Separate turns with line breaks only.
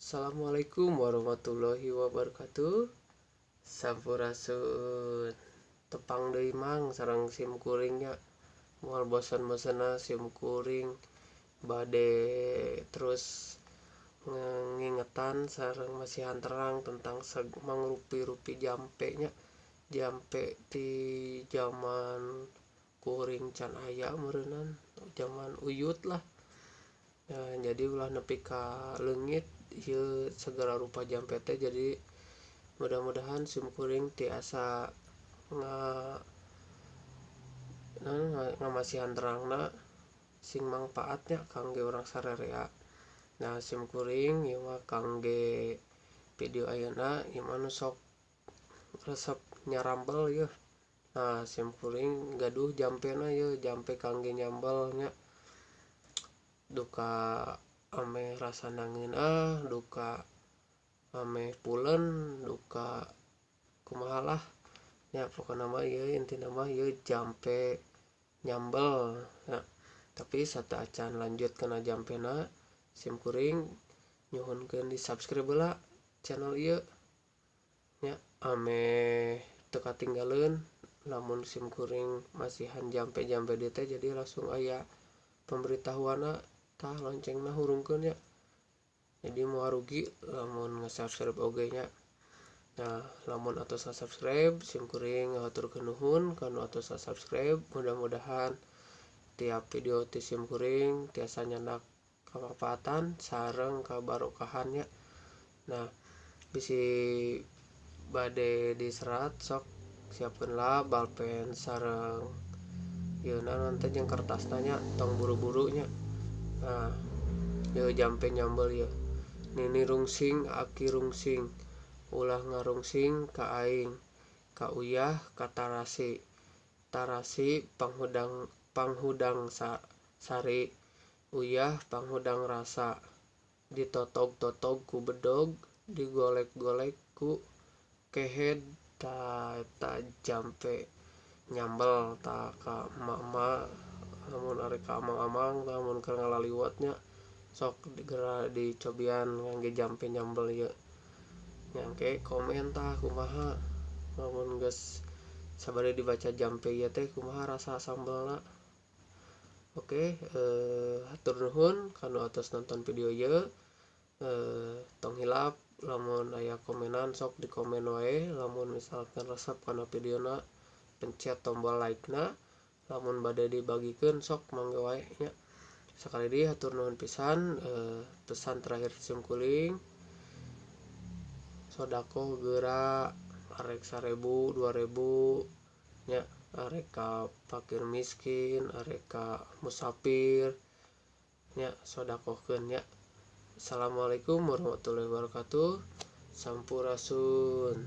Assalamualaikum warahmatullahi wabarakatuh. Sampurasun. Tepang deui mang sareng sim kuringnya. Moal bosan-bosanna sim kuring bade terus ngingetan sareng masihan terang tentang mangrupi-rupi jampe nya. Jampe ti zaman kuring can aya meureunnan, zaman uyut lah. Nah, jadi ulah nepi ka leungit ieu segala rupa jampe teh, jadi mudah-mudahan sim kuring tiasa ngamasihan terangna sing mangpaatnya kangge urang sarerea. Nah, sim kuring ieu mah kangge video ayeuna ieu mah nu sok resep nyarambel yeuh. Nah, sim kuring gaduh jampena yeuh, jampe kangge nyambel nya. Duka ameh rasana ngeunah, duka ameh pulen, duka kumaha lah nya, pokona mah ieu intina mah ieu jampe nyambel nya. Tapi sateuacan lanjut kana jampena, sim kuring nyuhunkeun di subscribe heula channel ieu nya, ameh teu katinggaleun lamun sim kuring masihan jampe-jampe dieu teh, jadi langsung aya pemberitahuanna. Tah loncengna hurungkeun nya, jadi moal rugi lamun nge-subscribe oge nya. Nah, lamun atos subscribe, sim kuring ngahaturkeun nuhun kanu atos subscribe. Mudah-mudahan tiap video ti sim kuring tiasa nyandak kamanfaatan sareng kabarokahan nya. Nah, bisi bade diserat sok siapkeun lah balpen sareng ieu naon teh jeung kertasna nya, tong buru-buru nya. Nah, ieu jampe nyambel ieu. Nini rungsing aki rungsing, ulah ngarungsing ka aing, ka uyah ka tarasi, tarasi panghudang panghudang sari, uyah panghudang rasa, ditotog-totog ku bedog, digolek-golek ku kehed. Ta eta jampe nyambel ta ka emak-emak, lamun arek ka amang-amang, lamun keur ngalaliwat nya sok geura dicobian ngangge jampe nyambel ieu. Nyangke komen tah kumaha lamun geus sabade dibaca jampe ieu teh kumaha rasa sambelna. Oke, hatur nuhun kanu atos nonton video ieu. Tong hilap lamun aya komenan sok di komen wae, lamun misalkan resep kana videona pencet tombol like-na, lamun bade dibagikeun sok mangga wae nya. Sakali deui hatur nuhun pisan. Pesan terakhir sim kuring, sodakoh geura arek 1000 2000 nya, arek ka fakir miskin, arek ka musafir nya, sodakohkeun nya. Assalamualaikum warahmatullahi wabarakatuh. Sampurasun.